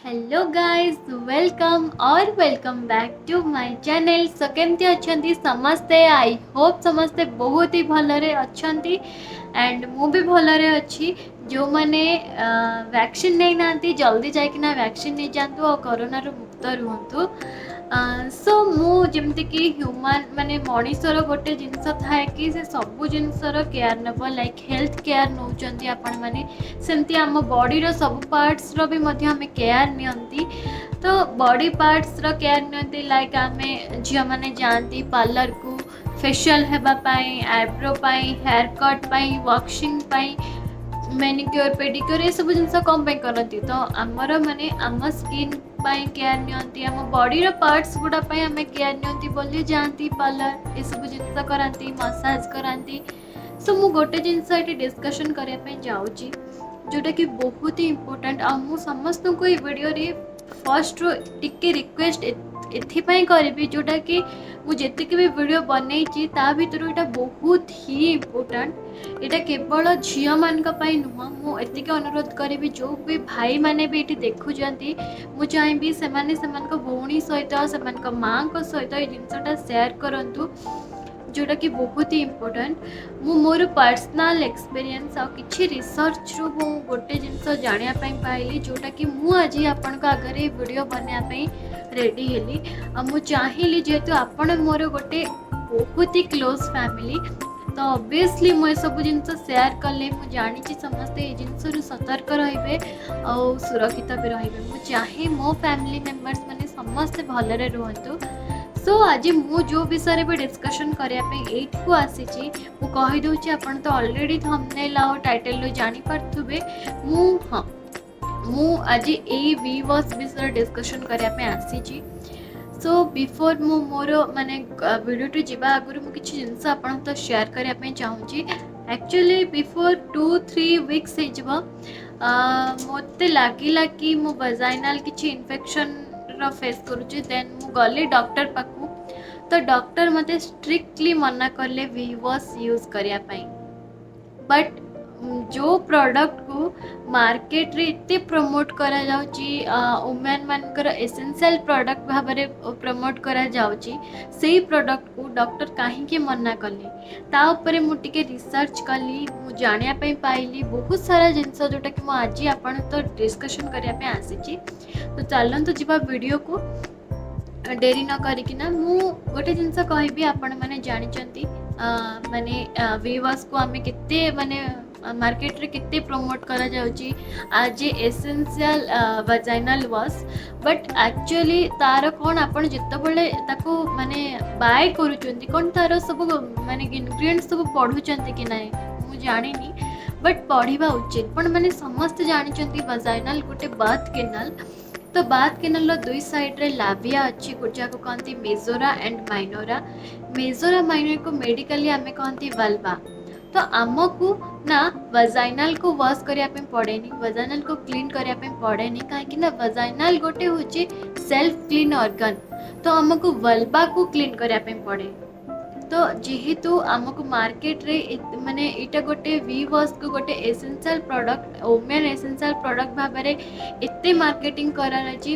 Hello guys, welcome or welcome back to my channel. So କେମିତି ଅଛନ୍ତି ସମସ୍ତେ? I Hope ସମସ୍ତେ ବହୁତ ହି ଭଲରେ ଅଛନ୍ତି ଆଣ୍ଡ ମୁଁ ବି ଭଲରେ ଅଛି। ଯେଉଁମାନେ ଭ୍ୟାକ୍ସିନ୍ ନେଇନାହାନ୍ତି, ଜଲ୍ଦି ଯାଇକିନା ଭ୍ୟାକ୍ସିନ୍ ନେଇଯାଆନ୍ତୁ ଆଉ କରୋନାରୁ ମୁକ୍ତ ରୁହନ୍ତୁ। ସୋ ମୁଁ ଯେମିତିକି ହ୍ୟୁମାନ୍, ମାନେ ମଣିଷର ଗୋଟେ ଜିନିଷ ଥାଏ କି ସେ ସବୁ ଜିନିଷର କେୟାର ନେବ। ଲାଇକ୍ ହେଲ୍ଥ କେୟାର ନେଉଛନ୍ତି ଆପଣମାନେ, ସେମିତି ଆମ ବଡ଼ିର ସବୁ ପାର୍ଟସର ବି ମଧ୍ୟ ଆମେ କେୟାର ନିଅନ୍ତି। ତ ବଡ଼ି ପାର୍ଟସର କେୟାର ନିଅନ୍ତି, ଲାଇକ୍ ଆମେ ଝିଅମାନେ ଯାଆନ୍ତି ପାର୍ଲରକୁ ଫେସିଆଲ୍ ହେବା ପାଇଁ, ଆଇବ୍ରୋ ପାଇଁ, ହେୟାର କଟ୍ ପାଇଁ, ୱାକ୍ସିଂ ପାଇଁ, ମ୍ୟାନିକ୍યોର, ପେଡ଼ିକ୍યોର, ଏସବୁ ଜିନିଷ କ'ଣ ପାଇଁ କରନ୍ତି? ତ ଆମର ମାନେ ଆମ ସ୍କିନ୍ ପାଇଁ କେୟାର ନିଅନ୍ତି, ଆମ ବଡ଼ିର ପାର୍ଟସ୍ ଗୁଡ଼ା ପାଇଁ ଆମେ କେୟାର ନିଅନ୍ତି ବୋଲି ଯାଆନ୍ତି ପାର୍ଲର, ଏସବୁ ଜିନିଷ କରାନ୍ତି, ମସାଜ କରାନ୍ତି। ସୋ ମୁଁ ଗୋଟେ ଜିନିଷ ଏଠି ଡିସ୍କସନ୍ କରିବା ପାଇଁ ଯାଉଛି, ଯେଉଁଟାକି ବହୁତ ହି ଇମ୍ପୋର୍ଟାଣ୍ଟ। ଆଉ ମୁଁ ସମସ୍ତଙ୍କୁ ଏଇ ଭିଡ଼ିଓରେ ଫାର୍ଷ୍ଟରୁ ଟିକେ ରିକ୍ୱେଷ୍ଟ ଏଥିପାଇଁ କରିବି, ଯେଉଁଟାକି ମୁଁ ଯେତିକି ବି ଭିଡ଼ିଓ ବନେଇଛି, ତା ଭିତରୁ ଏଇଟା ବହୁତ ହି ଇମ୍ପୋର୍ଟାଣ୍ଟ। ଏଇଟା କେବଳ ଝିଅମାନଙ୍କ ପାଇଁ ନୁହଁ। ମୁଁ ଏତିକି ଅନୁରୋଧ କରିବି, ଯେଉଁ ବି ଭାଇମାନେ ବି ଏଇଠି ଦେଖୁଛନ୍ତି, ମୁଁ ଚାହିଁବି ସେମାନେ ସେମାନଙ୍କ ଭଉଣୀ ସହିତ, ସେମାନଙ୍କ ମାଆଙ୍କ ସହିତ ଏଇ ଜିନିଷଟା ସେୟାର କରନ୍ତୁ, ଯେଉଁଟାକି ବହୁତ ହି ଇମ୍ପୋର୍ଟାଣ୍ଟ। ମୁଁ ମୋର ପର୍ସନାଲ୍ ଏକ୍ସପିରିଏନ୍ସ ଆଉ କିଛି ରିସର୍ଚ୍ଚରୁ ମୁଁ ଗୋଟେ ଜିନିଷ ଜାଣିବା ପାଇଁ ପାଇଲି, ଯେଉଁଟାକି ମୁଁ ଆଜି ଆପଣଙ୍କ ଆଗରେ ଏ ଭିଡ଼ିଓ ବନେଇବା ପାଇଁ ରେଡ଼ି ହେଲି। ଆଉ ମୁଁ ଚାହିଁଲି, ଯେହେତୁ ଆପଣ ମୋର ଗୋଟେ ବହୁତ ହି କ୍ଲୋଜ୍ ଫ୍ୟାମିଲି, ତ ଅବଭିୟସଲି ମୁଁ ଏସବୁ ଜିନିଷ ସେୟାର କଲେ ମୁଁ ଜାଣିଛି ସମସ୍ତେ ଏଇ ଜିନିଷରୁ ସତର୍କ ରହିବେ ଆଉ ସୁରକ୍ଷିତ ବି ରହିବେ। ମୁଁ ଚାହେଁ ମୋ ଫ୍ୟାମିଲି ମେମ୍ବର୍ସ ମାନେ ସମସ୍ତେ ଭଲରେ ରୁହନ୍ତୁ। ସୋ ଆଜି ମୁଁ ଯେଉଁ ବିଷୟରେ ବି ଡିସ୍କସନ୍ କରିବା ପାଇଁ ଏଇଠିକୁ ଆସିଛି, ମୁଁ କହିଦେଉଛି, ଆପଣ ତ ଅଲରେଡ଼ି ଥମ୍ବନେଲ୍ ଆଉ ଟାଇଟେଲରୁ ଜାଣିପାରୁଥିବେ। ମୁଁ ଆଜି ଏଇ ଭି ୱାଶ୍ ବିଷୟରେ ଡିସ୍କସନ୍ କରିବା ପାଇଁ ଆସିଛି। ସୋ ବିଫୋର୍ ମୁଁ ମୋର ମାନେ ଭିଡ଼ିଓଟି ଯିବା ଆଗରୁ ମୁଁ କିଛି ଜିନିଷ ଆପଣଙ୍କ ସହିତ ସେୟାର କରିବା ପାଇଁ ଚାହୁଁଛି। ଆକ୍ଚୁଆଲି ବିଫୋର୍ 2-3 ୱିକ୍ସ ହେଇଯିବ, ମୋତେ ଲାଗିଲା କି ମୁଁ ଭଜାଇନାଲ୍ କିଛି ଇନଫେକ୍ସନ୍ର ଫେସ୍ କରୁଛି। ଦେନ୍ ମୁଁ ଗଲି ଡକ୍ଟର ପାଖକୁ, ତ ଡକ୍ଟର ମୋତେ ଷ୍ଟ୍ରିକ୍ଟଲି ମନା କଲେ ଭି ୱାଶ୍ ୟୁଜ୍ କରିବା ପାଇଁ। ବଟ୍ ଯେଉଁ ପ୍ରଡ଼କ୍ଟକୁ ମାର୍କେଟରେ ଏତେ ପ୍ରମୋଟ୍ କରାଯାଉଛି, ଓମେନ୍ ମାନଙ୍କର ଏସେନ୍ସିଆଲ୍ ପ୍ରଡ଼କ୍ଟ ଭାବରେ ପ୍ରମୋଟ୍ କରାଯାଉଛି, ସେଇ ପ୍ରଡ଼କ୍ଟକୁ ଡକ୍ଟର କାହିଁକି ମନା କଲେ, ତା ଉପରେ ମୁଁ ଟିକେ ରିସର୍ଚ୍ଚ କଲି। ମୁଁ ଜାଣିବା ପାଇଁ ପାଇଲି ବହୁତ ସାରା ଜିନିଷ, ଯେଉଁଟାକି ମୁଁ ଆଜି ଆପଣଙ୍କ ସହ ଡିସ୍କସନ୍ କରିବା ପାଇଁ ଆସିଛି। ତ ଚାଲନ୍ତୁ ଯିବା ଭିଡ଼ିଓକୁ ଡେରି ନ କରିକିନା। ମୁଁ ଗୋଟେ ଜିନିଷ କହିବି, ଆପଣମାନେ ଜାଣିଛନ୍ତି ମାନେ ଭି ୱାଶ୍କୁ ଆମେ କେତେ ମାନେ ମାର୍କେଟରେ କେତେ ପ୍ରମୋଟ୍ କରାଯାଉଛି as a essential vaginal wash, but actually ତାର କ'ଣ, ଆପଣ ଯେତେବେଳେ ତାକୁ ମାନେ ବାଏ କରୁଛନ୍ତି, କ'ଣ ତାର ସବୁ ମାନେ ଇନଗ୍ରିଡ଼ିଏଣ୍ଟ ସବୁ ପଢ଼ୁଛନ୍ତି କି ନାହିଁ ମୁଁ ଜାଣିନି, ବଟ୍ ପଢ଼ିବା ଉଚିତ। ଆପଣମାନେ ସମସ୍ତେ ଜାଣିଛନ୍ତି ଭଜାଇନାଲ୍ ଗୋଟେ ବାର୍ଥ କେନାଲ୍। ତ ବାର୍ଥ କେନାଲର ଦୁଇ ସାଇଡ଼୍ରେ ଲାବିଆ ଅଛି, ଯାହାକୁ କହନ୍ତି ମେଜୋରା ଆଣ୍ଡ ମାଇନୋରା। ମେଜୋରା ମାଇନୋରାକୁ ମେଡ଼ିକାଲି ଆମେ କହନ୍ତି ଭାଲଭା। ତ ଆମକୁ ନା ଭଜାଇନାଲକୁ ୱାଶ୍ କରିବା ପାଇଁ ପଡ଼େନି, ଭଜାଇନାଲକୁ କ୍ଲିନ୍ କରିବା ପାଇଁ ପଡ଼େନି, କାହିଁକି ନା ଭଜାଇନାଲ ଗୋଟେ ହେଉଛି ସେଲ୍ଫ କ୍ଲିନ୍ ଅର୍ଗାନ୍। ତ ଆମକୁ ଭଲଭାକୁ କ୍ଲିନ୍ କରିବା ପାଇଁ ପଡ଼େ। ତ ଯେହେତୁ ଆମକୁ ମାର୍କେଟରେ ମାନେ ଏଇଟା ଗୋଟେ ଭି ୱାଶ୍କୁ ଗୋଟେ essential product, women essential product ଭାବରେ ଏତେ ମାର୍କେଟିଂ କରାଯାଇଛି,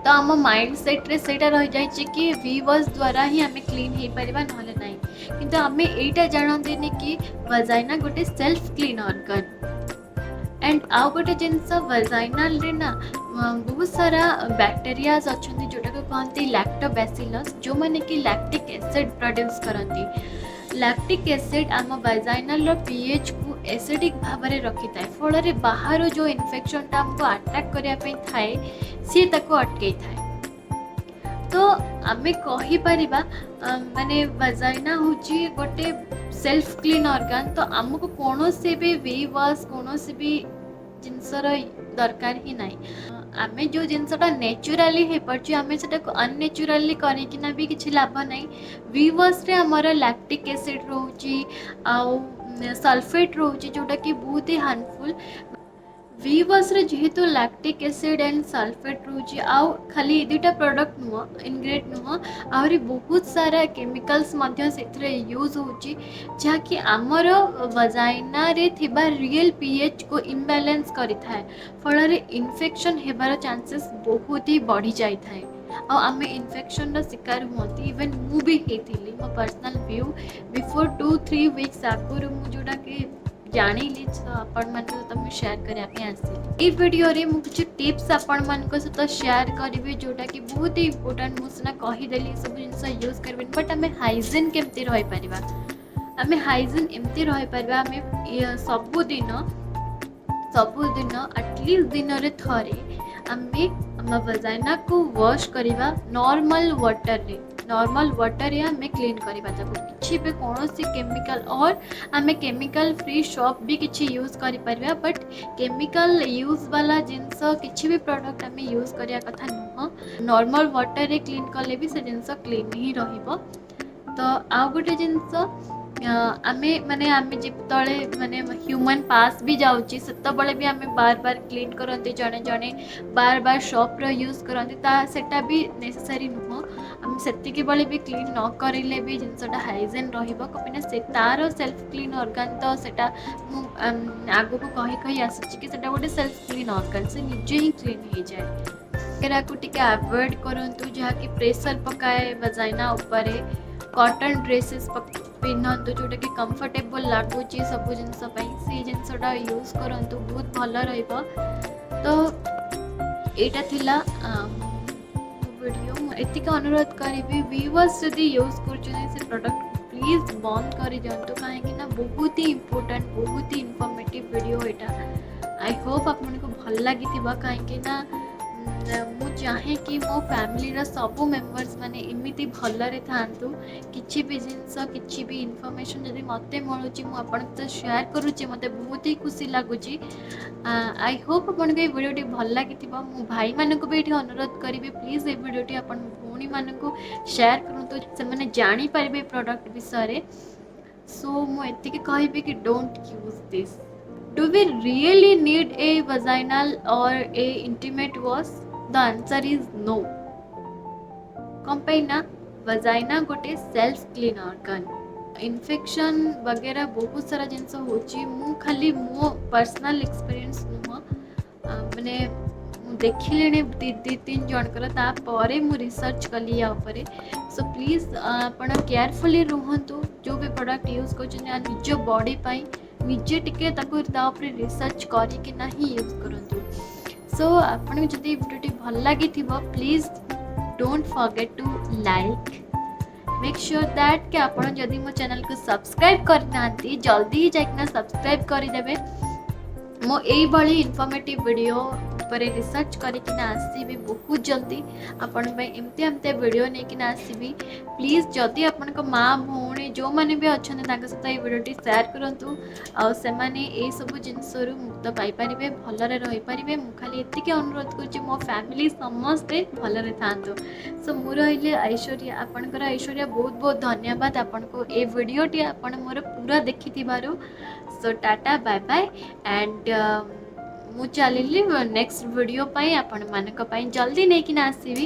ତ ଆମ ମାଇଣ୍ଡ ସେଟ୍ରେ ସେଇଟା ରହିଯାଇଛି କି ଭି ୱାଶ୍ ଦ୍ୱାରା ହିଁ ଆମେ କ୍ଲିନ୍ ହେଇପାରିବା, ନହେଲେ ନାହିଁ। କିନ୍ତୁ ଆମେ ଏଇଟା ଜାଣନ୍ତିନି କି ଭଜାଇନା ଗୋଟେ ସେଲ୍ଫ କ୍ଲିନ୍ ଅର୍ଗାନ୍। ଆଣ୍ଡ ଆଉ ଗୋଟେ ଜିନିଷ, ଭଜାଇନାଲରେ ନା ବହୁତ ସାରା ବ୍ୟାକ୍ଟେରିଆଜ ଅଛନ୍ତି, ଯେଉଁଟାକୁ କହନ୍ତି ଲାକ୍ଟୋବାସିଲସ୍, ଯେଉଁମାନେ କି ଲାକ୍ଟିକ୍ ଏସିଡ୍ ପ୍ରଡ୍ୟୁସ୍ କରନ୍ତି। ଲାକ୍ଟିକ୍ ଏସିଡ୍ ଆମ ଭଜାଇନାଲର ପିଏଚ୍କୁ ଏସିଡ଼ିକ୍ ଭାବରେ ରଖିଥାଏ। ଫଳରେ ବାହାରୁ ଯେଉଁ ଇନଫେକ୍ସନଟା ଆମକୁ ଆଟାକ୍ କରିବା ପାଇଁ ଥାଏ, ସିଏ ତାକୁ ଅଟକେଇଥାଏ। ତ ଆମେ କହିପାରିବା ମାନେ ଭଜାଇନା ହେଉଛି ଗୋଟେ ସେଲ୍ଫ କ୍ଲିନ୍ ଅର୍ଗାନ୍। ତ ଆମକୁ କୌଣସି ବି ଭି ୱାଶ୍, କୌଣସି ବି ଜିନିଷର ଦରକାର ହିଁ ନାହିଁ। ଆମେ ଯେଉଁ ଜିନିଷଟା ନ୍ୟାଚୁରାଲି ହେଇପାରୁଛି, ଆମେ ସେଟାକୁ ଅନନ୍ୟାଚୁରାଲି କରିକିନା ବି କିଛି ଲାଭ ନାହିଁ। ଭି ୱାଶ୍ରେ ଆମର ଲାକ୍ଟିକ୍ ଏସିଡ୍ ରହୁଛି ଆଉ ସଲଫେଟ୍ ରହୁଛି, ଯେଉଁଟାକି ବହୁତ ହି ହାର୍ମଫୁଲ୍। ଭି ୱାଶ୍ରେ ଯେହେତୁ ଲାକ୍ଟିକ୍ ଏସିଡ୍ ଆଣ୍ଡ ସଲଫେଟ୍ ରହୁଛି, ଆଉ ଖାଲି ଏ ଦୁଇଟା ପ୍ରଡ଼କ୍ଟ ନୁହଁ, ଇନଗ୍ରେଡିଏଣ୍ଟ ନୁହଁ, ଆହୁରି ବହୁତ ସାରା କେମିକାଲ୍ସ ମଧ୍ୟ ସେଥିରେ ୟୁଜ୍ ହେଉଛି, ଯାହାକି ଆମର ଭଜାଇନାରେ ଥିବା ରିଏଲ୍ ପିଏଚ୍କୁ ଇମ୍ବାଲାନ୍ସ କରିଥାଏ। ଫଳରେ ଇନଫେକ୍ସନ୍ ହେବାର ଚାନ୍ସେସ୍ ବହୁତ ହି ବଢ଼ିଯାଇଥାଏ ଆଉ ଆମେ ଇନଫେକ୍ସନ୍ର ଶିକାର ହୁଅନ୍ତି। ଇଭେନ୍ ମୁଁ ବି ହେଇଥିଲି। ମୋ ପର୍ସନାଲ୍ ଭ୍ୟୁ, ବିଫୋର୍ 2-3 ୱିକ୍ସ ଆଗରୁ ମୁଁ ଯେଉଁଟାକି ଜାଣିଲି, ତ ଆପଣମାନଙ୍କ ସହିତ ମୁଁ ସେୟାର କରିବା ପାଇଁ ଆସିଲି। ଏଇ ଭିଡ଼ିଓରେ ମୁଁ କିଛି ଟିପ୍ସ ଆପଣମାନଙ୍କ ସହିତ ସେୟାର କରିବି, ଯେଉଁଟାକି ବହୁତ ହି ଇମ୍ପୋର୍ଟାଣ୍ଟ। ମୁଁ ସିନା କହିଦେଲି ଏସବୁ ଜିନିଷ ୟୁଜ୍ କରିବେନି, ବଟ୍ ଆମେ ହାଇଜିନ୍ କେମିତି ରହିପାରିବା? ଆମେ ହାଇଜିନ୍ ଏମିତି ରହିପାରିବା, ଆମେ ସବୁଦିନ ସବୁଦିନ ଆଟଲିଷ୍ଟ ଦିନରେ ଥରେ ଆମେ ଆମ ଭଜାଇନାକୁ ୱାଶ୍ କରିବା ନର୍ମାଲ ୱାଟରରେ। ନର୍ମାଲ ୱାଟରରେ ଆମେ କ୍ଲିନ୍ କରିବା ତାକୁ, କିଛି ବି କୌଣସି କେମିକାଲ ଅର୍ ଆମେ କେମିକାଲ ଫ୍ରି ସୋପ୍ ବି କିଛି ୟୁଜ୍ କରିପାରିବା, ବଟ୍ କେମିକାଲ ୟୁଜ୍ ବାଲା ଜିନିଷ କିଛି ବି ପ୍ରଡ଼କ୍ଟ ଆମେ ୟୁଜ୍ କରିବା କଥା ନୁହଁ। ନର୍ମାଲ ୱାଟରରେ କ୍ଲିନ୍ କଲେ ବି ସେ ଜିନିଷ କ୍ଲିନ୍ ହିଁ ରହିବ। ତ ଆଉ ଗୋଟେ ଜିନିଷ, ଆମେ ମାନେ ଆମେ ଯେତେବେଳେ ମାନେ ହ୍ୟୁମାନ୍ ପାସ୍ ବି ଯାଉଛି, ସେତେବେଳେ ବି ଆମେ ବାର ବାର କ୍ଲିନ୍ କରନ୍ତି। ଜଣେ ଜଣେ ବାର ବାର ସୋପ୍ର ୟୁଜ୍ କରନ୍ତି, ତା ସେଟା ବି ନେସେସାରୀ ନୁହଁ। ଆମେ ସେତିକି ବେଳେ ବି କ୍ଲିନ୍ ନ କରିଲେ ବି ଜିନିଷଟା ହାଇଜେନ୍ ରହିବ। କ'ଣ ପାଇଁ ନା ସେ ତାର ସେଲ୍ଫ କ୍ଲିନ୍ ଅର୍ଗାନ୍। ତ ସେଟା ମୁଁ ଆଗକୁ କହି କହି ଆସୁଛି କି ସେଟା ଗୋଟେ ସେଲ୍ଫ କ୍ଲିନ୍ ଅର୍ଗାନ୍, ସେ ନିଜେ ହିଁ କ୍ଲିନ୍ ହେଇଯାଏ। ଏରାକୁ ଟିକେ ଆଭଏଡ଼ କରନ୍ତୁ, ଯାହାକି ପ୍ରେସର ପକାଏ ଭଜାଇନା ଉପରେ। କଟନ୍ ଡ୍ରେସେସ୍ ପିନ୍ଧନ୍ତୁ, ଯେଉଁଟାକି କମ୍ଫର୍ଟେବଲ୍ ଲାଗୁଛି ସବୁ ଜିନିଷ ପାଇଁ, ସେଇ ଜିନିଷଟା ୟୁଜ୍ କରନ୍ତୁ, ବହୁତ ଭଲ ରହିବ। ତ ଏଇଟା ଥିଲା ଭିଡ଼ିଓ। ମୁଁ ଏତିକି ଅନୁରୋଧ କରିବି, ଭି ୱାଶ୍ ଯଦି ୟୁଜ୍ କରୁଛନ୍ତି, ସେ ପ୍ରଡ଼କ୍ଟ ପ୍ଲିଜ୍ ବନ୍ଦ କରିଦିଅନ୍ତୁ, କାହିଁକି ନା ବହୁତ ହି ଇମ୍ପୋର୍ଟାଣ୍ଟ, ବହୁତ ହି ଇନଫର୍ମେଟିଭ୍ ଭିଡ଼ିଓ ଏଇଟା। I Hope ଆପଣଙ୍କୁ ଭଲ ଲାଗିଥିବ, କାହିଁକି ନା ମୁଁ ଚାହେଁ କି ମୋ ଫ୍ୟାମିଲିର ସବୁ ମେମ୍ବର୍ସ ମାନେ ଏମିତି ଭଲରେ ଥାଆନ୍ତୁ। କିଛି ବି ଜିନିଷ, କିଛି ବି ଇନଫର୍ମେସନ୍ ଯଦି ମୋତେ ମିଳୁଛି, ମୁଁ ଆପଣଙ୍କ ସହିତ ସେୟାର କରୁଛି, ମୋତେ ବହୁତ ହି ଖୁସି ଲାଗୁଛି। I Hope ଆପଣଙ୍କୁ ଏଇ ଭିଡ଼ିଓଟି ଭଲ ଲାଗିଥିବ। ମୁଁ ଭାଇମାନଙ୍କୁ ବି ଏଇଠି ଅନୁରୋଧ କରିବି, ପ୍ଲିଜ୍ ଏଇ ଭିଡ଼ିଓଟି ଆପଣ ଭଉଣୀମାନଙ୍କୁ ସେୟାର କରନ୍ତୁ, ସେମାନେ ଜାଣିପାରିବେ ଏ ପ୍ରଡ଼କ୍ଟ ବିଷୟରେ। ସୋ ମୁଁ ଏତିକି କହିବି କି don't use this. Do we really need a vaginal or a intimate wash? The answer is no. କ'ଣ ପାଇଁ ନା ଭଜାଇନା ଗୋଟେ ସେଲ୍ଫ କ୍ଲିନ୍ ଅର୍ଗାନ୍। ଇନଫେକ୍ସନ୍ ବଗେରା ବହୁତ ସାରା ଜିନିଷ ହେଉଛି। ମୁଁ ଖାଲି ମୋ ପର୍ସନାଲ୍ ଏକ୍ସପିରିଏନ୍ସ ନୁହଁ, ମାନେ ମୁଁ ଦେଖିଲିଣି ଦୁଇ ତିନି ଜଣଙ୍କର, ତାପରେ ମୁଁ ରିସର୍ଚ୍ଚ କଲି ୟା ଉପରେ। ସୋ ପ୍ଲିଜ୍ ଆପଣ କେୟାରଫୁଲି ରୁହନ୍ତୁ ଯେଉଁ ବି ପ୍ରଡ଼କ୍ଟ ୟୁଜ୍ କରୁଛନ୍ତି, ଆଉ ନିଜ ବଡ଼ି ପାଇଁ ନିଜେ ଟିକେ ତାକୁ ତା ଉପରେ ରିସର୍ଚ୍ଚ କରିକିନା ହିଁ ୟୁଜ୍ କରନ୍ତୁ। ସୋ ଆପଣଙ୍କୁ ଯଦି ଏ ଭିଡ଼ିଓଟି ଭଲ ଲାଗିଥିବ, please don't forget to like, make sure that କି ଆପଣ ଯଦି ମୋ ଚ୍ୟାନେଲକୁ ସବସ୍କ୍ରାଇବ୍ କରିନାହାନ୍ତି, ଜଲ୍ଦି ହିଁ ଯାଇକିନା ସବସ୍କ୍ରାଇବ୍ କରିଦେବେ। ମୁଁ ଏଇଭଳି ଇନଫର୍ମେଟିଭ୍ ଭିଡ଼ିଓ ଉପରେ ରିସର୍ଚ୍ଚ କରିକିନା ଆସିବି ବହୁତ ଜଲ୍ଦି। ଆପଣଙ୍କ ପାଇଁ ଏମିତି ଏମିତିଆ ଭିଡ଼ିଓ ନେଇକିନା ଆସିବି। ପ୍ଲିଜ୍ ଯଦି ଆପଣଙ୍କ ମା, ଭଉଣୀ ଯେଉଁମାନେ ବି ଅଛନ୍ତି, ତାଙ୍କ ସହିତ ଏଇ ଭିଡ଼ିଓଟି ସେୟାର କରନ୍ତୁ ଆଉ ସେମାନେ ଏଇସବୁ ଜିନିଷରୁ ମୁକ୍ତ ପାଇପାରିବେ, ଭଲରେ ରହିପାରିବେ। ମୁଁ ଖାଲି ଏତିକି ଅନୁରୋଧ କରୁଛି, ମୋ ଫ୍ୟାମିଲି ସମସ୍ତେ ଭଲରେ ଥାଆନ୍ତୁ। ସୋ ମୁଁ ରହିଲି ଐଶ୍ୱର୍ଯ୍ୟା, ଆପଣଙ୍କର ଐଶ୍ୱର୍ଯ୍ୟା। ବହୁତ ବହୁତ ଧନ୍ୟବାଦ ଆପଣଙ୍କୁ ଏ ଭିଡ଼ିଓଟି ଆପଣ ମୋର ପୁରା ଦେଖିଥିବାରୁ। So tata, bye bye and ମୁଁ ଚାଲିଲି। ନେକ୍ସଟ ଭିଡ଼ିଓ ପାଇଁ ଆପଣମାନଙ୍କ ପାଇଁ ଜଲ୍ଦି ନେଇକିନା ଆସିବି।